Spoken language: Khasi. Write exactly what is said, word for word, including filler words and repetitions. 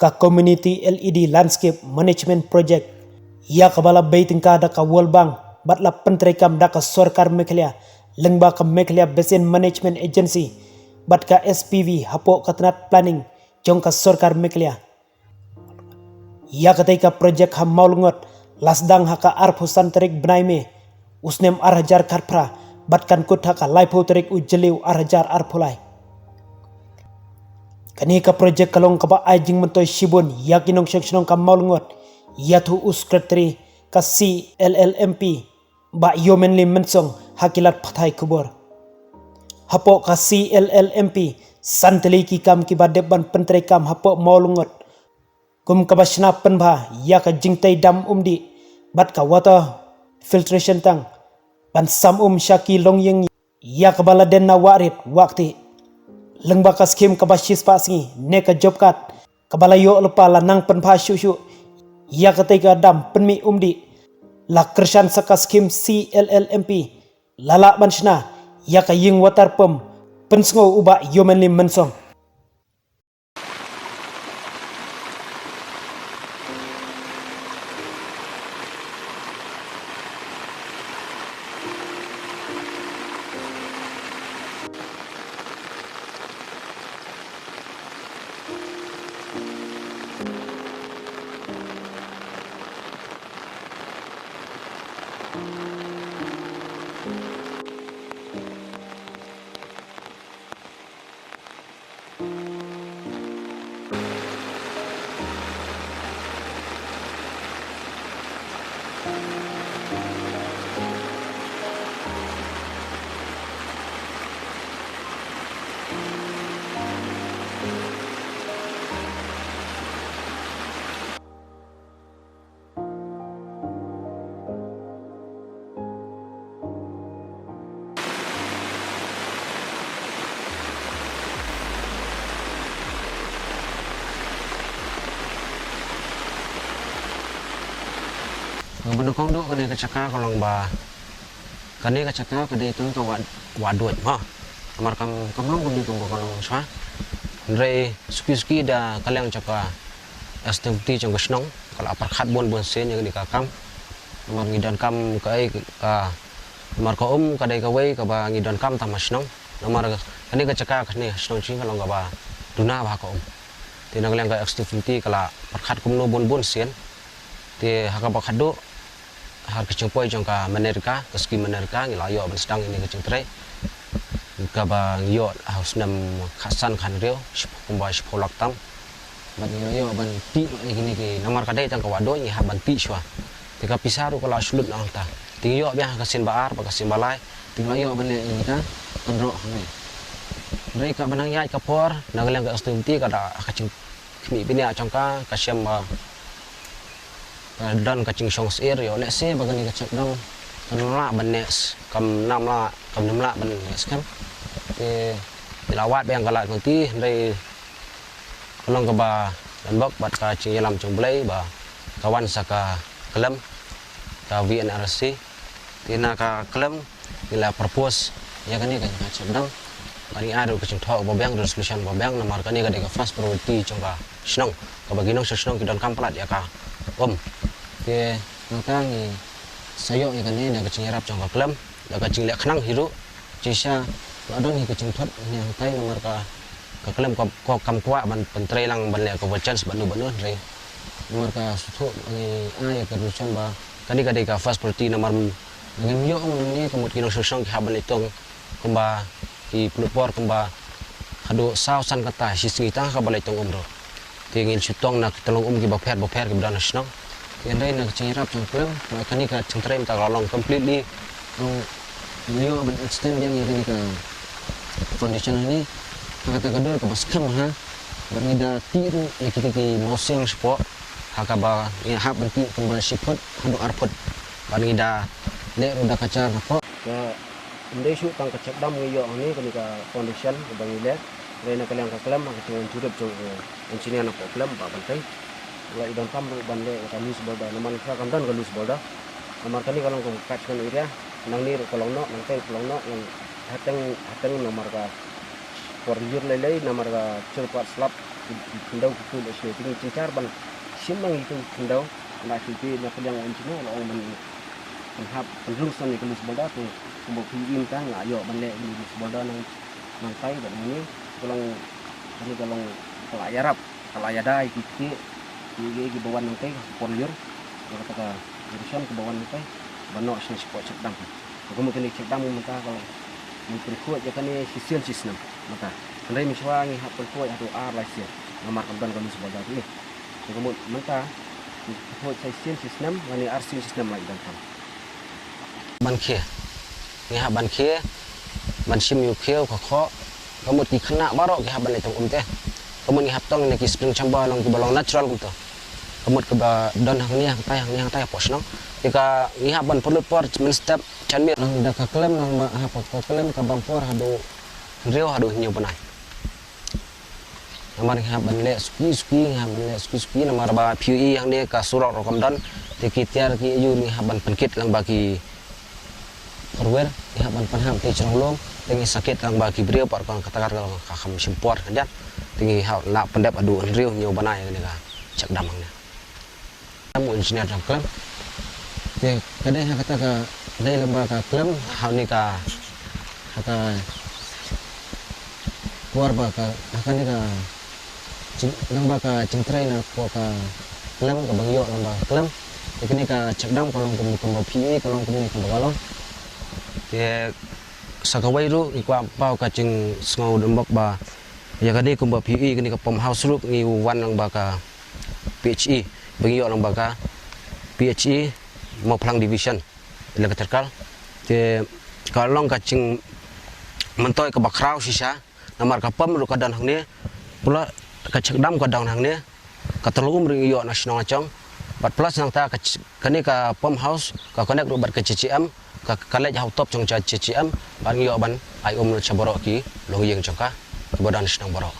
ka Community L E D Landscape Management Project, ïa kaba la bei tyngka da ka World Bank bad la pyntreikam da ka Sorkar Meghalaya lyngba ka Meghalaya Basin Management Agency bad ka S P V hapoh ka tnat planning jong ka Sorkar Meghalaya. Ïa katei ka projek ha Mawlyngot la sdang ha ka arphew san tarik bnai May u snem ar hajar khatphra bad kan kut ha ka laiphew tarik u Jylliew ar hajar arphew lai. Kane ka projek ka long kaba ai jingmyntoi shibun ïa ki nongshong shnong ka Mawlyngot, ïathuh u Secretary ka C L L M P Bah Yomenli Mynsong ha ki lad pathai khubor. Hapoh ka C L L M P san tylli ki kam kiba dep ban pyntreikam hapoh Mawlyngot, kum kaba shna pynbha ïa ka jingtei dam umdih bad ka water filtration tank ban sam um sha ki longïing ïa kaba la den na Wahrit Wahktieh. Lyngba ka skhim kaba shispah sngi ne ka job card kaba la ïoh lypa la nang pynbha shuh shuh ïa katei ka dam pynmih umdih, la kyrshan sa ka skhim C L L M P la lah ban shna ïa ka ïing water pump, pynsngew u Bah Yomenli Mynsong. Nga ba nyngkong duh kane ka jaka ka long ba kane ka jaka ka dei tang ka wah, wah duid ma. Namar kam, kam long kumne kumba ka long sha. Hynrei suki suki da ka liang jong ka S T F T jong ka shnong ka la pyrkhat bun bun sien ïa kane ka kam. Namar ngi donkam kaei ka, namar ka um ka dei kawei kaba ngi donkam tang ha shnong. Namar kane ka jaka kane shnong jong ngi ka long kaba duna bha ka um. Te na ka liang ka S T F T ka la pyrkhat kumno bun bun sien. Te ha kaba khatduh ha ka jingpoi jong ka MGNREGA, ka skhim MGNREGA, ngi la ïoh ban sdang ïa kane ka jingtrei. Kaba ngi ïoh ha u snem khatsan khathynriew, shiphew, kumba shiphew lak tam. Bad ngi la ïoh ban tih ïa kine ki, namar ka dei tang ka wah duid ngi hap ban tih shuwa. Te ka pisa ruh ka la shu lut na hangta. Te ngi ïoh biang ha ka sien ba ar bad ka sien ba lai. Te ngi la ïoh ban leh ïa kane ka kynroh hangne. Hynrei kaba nang ïaid ka por, na ka liang ka S T F T ka da ha ka jingkhmih bniah jong ka, ka shem ba ka don ka jingshong syiar ïoh lehse ba kane ka check dam kam lah ban neh, kam nam lah, kam nam lah ban neh skhem. Te ngi la wad biang ka lad kti, hynrei ka long kaba donbok bad ka jingïalam jong U Blei ba ka wan sa ka khlem ka V N R C. Te na ka khlem ngi la propose ïa kane ka jingïaid check dam. Bad ngi ai ruh ka jingthoh ba biang, resolution ba biang, namar kane ka dei ka first priority jong ka shnong, kaba ki nongshong shnong ki donkam palat ïa ka um. Te nangta ngi sa ïoh ïa kane na ka jingïarap jong ka khlem, da ka jingleh khnang hi ruh. Jingshisha la don hi ka jingthut ne hangtai namar ka, ka khlem ka, ka kam kwah ban pyntrei lang ban leh ka versions bad nu bad nu hynrei namar ka suthu ngi ai ïa ka resolution ba kane ka dei ka first priority namar ngim ïoh ngi ka mut ki nongshong shnong ki hap ban leit tong kumba ki pynlut por kumba haduh saw san kynta shi sngi tang ha kaba leit tong um ruh. Te ngin shu tong na ki tyllong um kiba pher bapher kiba don ha shnong. Te hynrei na ka jingïarap jong u Khlem, na kane ka jingtrei mynta ka long completely, long, ngi ïoh ban extend biang ïa kane ka foundation hangne ha kata ka dur kaba skhem ha. Bad ngi da tih ruh ïa kita ki mawsiang shapoh ha kaba ngi hap ban tih kumba shi phut haduh ar phut. Bad ngi da leh ruh da ka jar napoh. Ka, ym dei shuh tang ka check dam ngi ïoh hangne, kane ka foundation kaba ngi leh. Hynrei na ka liang ka Khlem ha ka jingwan jurip jong u engineer napoh Khlem Bah Banteing, la i donkam ruh ban leh ïa ka loose boulder, namar mynta kam don ka loose boulder. Namar kane ka long ka catchment area, nangne ruh ka long noh, nangtei ruh ka long noh, nang hateng, hateng namar ka por lyiur lei lei, namar ka jur pat slap. Ki khyndew ki khuid leh shuh te ngi jynjar ban shim ma ngi tu khyndew. La shu te na pdiang u engineer la ong ban pynhap pynrung shen ïa ka loose boulder te kumba phi ïohi mynta nga ïoh ban leh ïa ka loose boulder nang nangtai bad hangne ka long kane ka long ka la ïarap ka la ïada ïa ki kti ïa ki ba wan nangtai ka por lyiur ïa kata ka generation kaba wan nangtai ba noh shen shapoh check dam. Ka mut kane check dam mynta ka long ngi pynkhuid ïa kane shisien shisnem mynta. Hynrei mynshuwa ngi hap pynkhuid haduh ar lai sien namar kam don ka loose boulder te. Ka mut mynta ngi pynkhuid sa shisien shisnem lane ar sien shisnem la i dang tam. Ban khie. Ngi hap ban khie ban shim ïa u khiew ka khoh. Ka mut ki khynnah baroh ki hap ban leit tong um te. Ka mut ngi hap tong ne ki spring chamber long kiba long natural kumto. Ka mut kaba don hangne hangtai hangne hangtai hapoh shnong. Te ka ngi hap ban pynlut por mynstep jan miet. Nang da ka klem nang ba hap ka klem ka bam por haduh hynriew haduh hynñiew bnai. Namar ngi hap ban leh suki suki ngi hap ban leh suki suki namar ba phi ïohi hangne ka surok ruh kam don. Te ki tiar ki aïu ngi hap ban pynkit lang ba ki hardware ngi hap ban pynhap te jrong lum te ngi sakit lang ba ki briew pat kon kata ka long ka kham shim por khyndiat. Te ngi hap lah pyndep haduh hynriew hynñiew bnai kane ka check dam hangne. Kam u engineer jong klem. Te ka dei ha kata ka dei lem ba ka klem ha ni ka ha ka por ba ka ha ka ni ka jing lem ba ka jingtrei na ko ka klem ka bang ïoh lem ba ka klem. Te kane ka check dam ka long kum kum ba phi ka long kum ni kum ba ka long. Te sa kawei ruh ngi kwah paw ka jingsngew donbok ba ïa kane kum ba phi kane ka pump house ruh ngi wan lem ba ka P H E ba ngi ïoh lem ba ka P H E Mawphlang Division Electrical. Te ka long ka jingmyntoi kaba khraw shisha namar ka pump ruh ka don hangne pula ka check dam ka don hangne ka tyrlum ruh ngi ïoh na shnong Achong. Bad plus nangta ka ch- kane ka pump house ka connect ruh bad ka J J M ka ka leit ha u top jong ka J J M bad ngi ïoh ban ai um ruh sha baroh ki longïing jong ka kiba don shnong baroh.